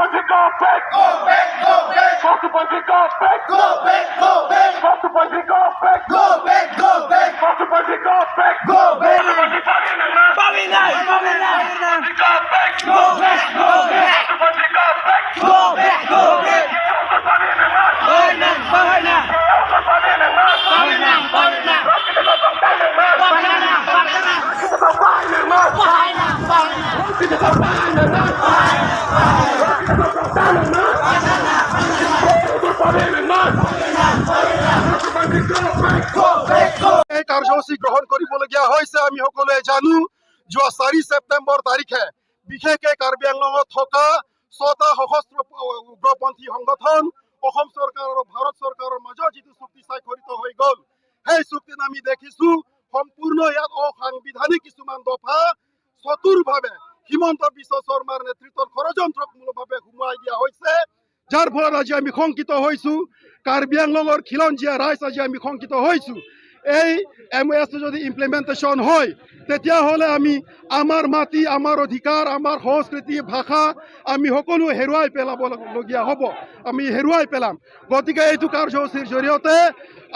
Go back! Go back, go back. 4.3 go back! Go back, go back. 4.3 go back! Go back, go back. 4.3 go back! Go back. Go back! Go back, go back. 4.3 go back! Go back, go back. Go back, go. এই কাৰ্যসূচী গ্ৰহণ কৰিবলগীয়া হৈছে। আমি সকলোৱে জানো, যোৱা 4 ছেপ্টেম্বৰ তাৰিখে বিশেষকে কাৰ্বি আংলঙত থকা ছটা সশস্ত্ৰ উগ্ৰপন্থী সংগঠন, অসম চৰকাৰ আৰু ভাৰত চৰকাৰৰ মাজত যিটো চুক্তি স্বাক্ষৰিত হৈ গ'ল, সেই চুক্তিত আমি দেখিছো সম্পূৰ্ণ ইয়াত অসাংবিধানিক কিছুমান দফা চতুৰভাৱে হিমন্ত বিশ্ব শৰ্মাৰ নেতৃত্বত ষড়যন্ত্ৰমূলকভাৱে সোমোৱাই দিয়া হৈছে, যাৰ ফলত আজি আমি শংকিত হৈছো। কাৰ্বি আংলঙৰ খিলঞ্জীয়া ৰাইজ আজি আমি শংকিত হৈছো। এই এমঅ'ইউ যদি ইমপ্লিমেণ্টেশ্যন হয়, তেতিয়াহ'লে আমি আমাৰ মাটি, আমাৰ অধিকাৰ, আমাৰ সংস্কৃতি, ভাষা আমি সকলো হেৰুৱাই পেলাবলগীয়া হ'ব, আমি হেৰুৱাই পেলাম। গতিকে এইটো কাৰ্যসূচীৰ জৰিয়তে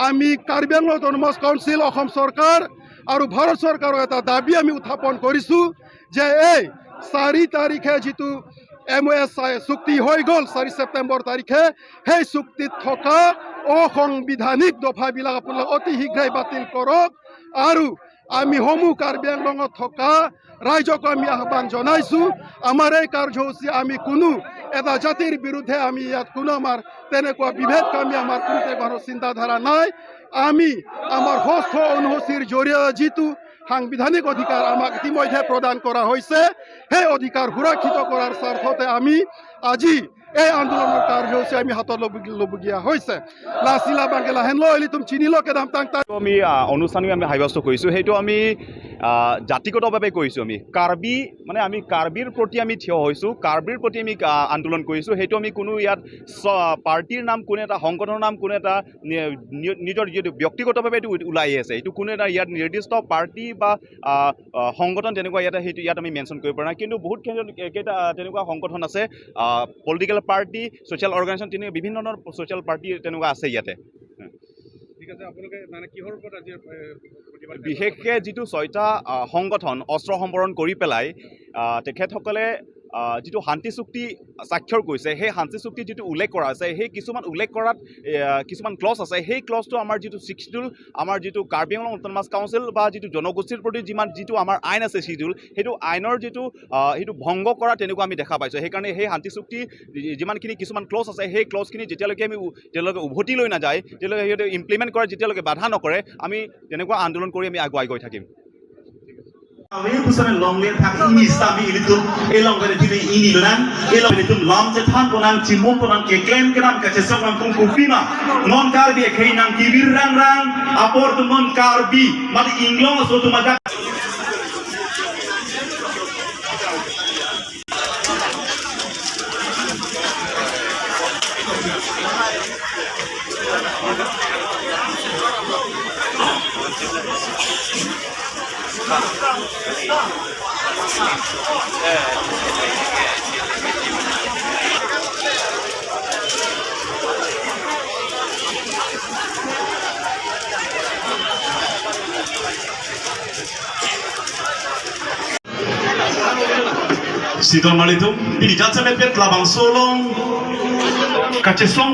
আমি কাৰ্বি আংলং অট'নমাছ কাউন্সিল, অসম চৰকাৰ আৰু ভাৰত চৰকাৰৰ এটা দাবী আমি উত্থাপন কৰিছোঁ যে এই 4 তাৰিখে যিটো এমঅ'ইউ চুক্তি হৈ গ'ল 4 ছেপ্টেম্বৰ তাৰিখে, সেই চুক্তিত থকা অসংবিধানিক দফাবিলাক আপোনালোকে অতি শীঘ্ৰেই বাতিল কৰক। আৰু আমি সমূহ কাৰ্বি আংলঙত থকা ৰাইজক আমি আহ্বান জনাইছোঁ, আমাৰ এই কাৰ্যসূচী আমি কোনো এটা জাতিৰ বিৰুদ্ধে আমি ইয়াত কোনো আমাৰ তেনেকুৱা বিভেদকামী আমাৰ কোনো তেনেকুৱা চিন্তাধাৰা নাই। আমি আমাৰ ষষ্ঠ অনুসূচীৰ জৰিয়তে যিটো সাংবিধানিক অধিকাৰ আমাক ইতিমধ্যে প্ৰদান কৰা হৈছে, সেই অধিকাৰ সুৰক্ষিত কৰাৰ স্বাৰ্থতে আমি আজি এই আন্দোলনৰ কাৰ্যসূচী আমি হাতত ল'বলগীয়া হৈছে। লাচিলা বাংলা হেন ল তুম চিনি ল কেদাম তাং। আমি অনুষ্ঠানিক আমি সাব্যস্ত কৰিছোঁ, সেইটো আমি জাতিগতভাৱে কৰিছোঁ। আমি কাৰ্বি, মানে আমি কাৰ্বিৰ প্ৰতি আমি থিয় হৈছোঁ, কাৰ্বিৰ প্ৰতি আমি আন্দোলন কৰিছোঁ। সেইটো আমি কোনো ইয়াত পাৰ্টীৰ নাম, কোনো এটা সংগঠনৰ নাম, কোনো এটা নিজৰ যিটো ব্যক্তিগতভাৱে এইটো ওলাই আছে, এইটো কোনো এটা ইয়াত নিৰ্দিষ্ট পাৰ্টি বা সংগঠন তেনেকুৱা ইয়াতে সেইটো ইয়াত আমি মেনশ্যন কৰিব পৰা নাই। কিন্তু বহুত কেইটা তেনেকুৱা সংগঠন আছে, পলিটিকেল পাৰ্টি, ছ'চিয়েল অৰ্গেনাইজেশ্যন, তেনেকুৱা বিভিন্ন ধৰণৰ ছ'চিয়েল পাৰ্টি তেনেকুৱা আছে ইয়াতে। ঠিক আছে, আপোনালোকে মানে কিহৰ ওপৰত আজি প্ৰতিবাদ? বিশেষকৈ যিটো ছয়টা সংগঠন অস্ত্ৰ সম্বৰণ কৰি পেলাই তেখেতসকলে যিটো শান্তি চুক্তি স্বাক্ষৰ কৰিছে, সেই শান্তি চুক্তি যিটো উল্লেখ কৰা আছে, সেই কিছুমান উল্লেখ কৰাত কিছুমান ক্লজ আছে। সেই ক্লজটো আমাৰ যিটো ছিক্স চিডিউল, আমাৰ যিটো কাৰ্বি আংলং অট'নমাছ কাউন্সিল বা যিটো জনগোষ্ঠীৰ প্ৰতি যিমান যিটো আমাৰ আইন আছে চিডিউল, সেইটো আইনৰ যিটো সেইটো ভংগ কৰা তেনেকুৱা আমি দেখা পাইছোঁ। সেইকাৰণে সেই শান্তি চুক্তি যিমানখিনি কিছুমান ক্লজ আছে, সেই ক্লজখিনি যেতিয়ালৈকে আমি তেওঁলোকে উভতি লৈ নাযায়, তেতিয়ালৈকে সিহঁতে ইমপ্লিমেণ্ট কৰা যেতিয়ালৈকে বাধা নকৰে, আমি তেনেকুৱা আন্দোলন কৰি আমি আগুৱাই গৈ থাকিম। Ami pusane long le thak ini sami ilitum elong gane tini ini lunang elong ilitum lam che than konang chimum konang ke claim kenam ka che song kung kufima non karbi khei nang kibir rang rang apor tu non karbi mat inglong so tu maja. Sidon malitum ini jatsa mepet labang solong kace song.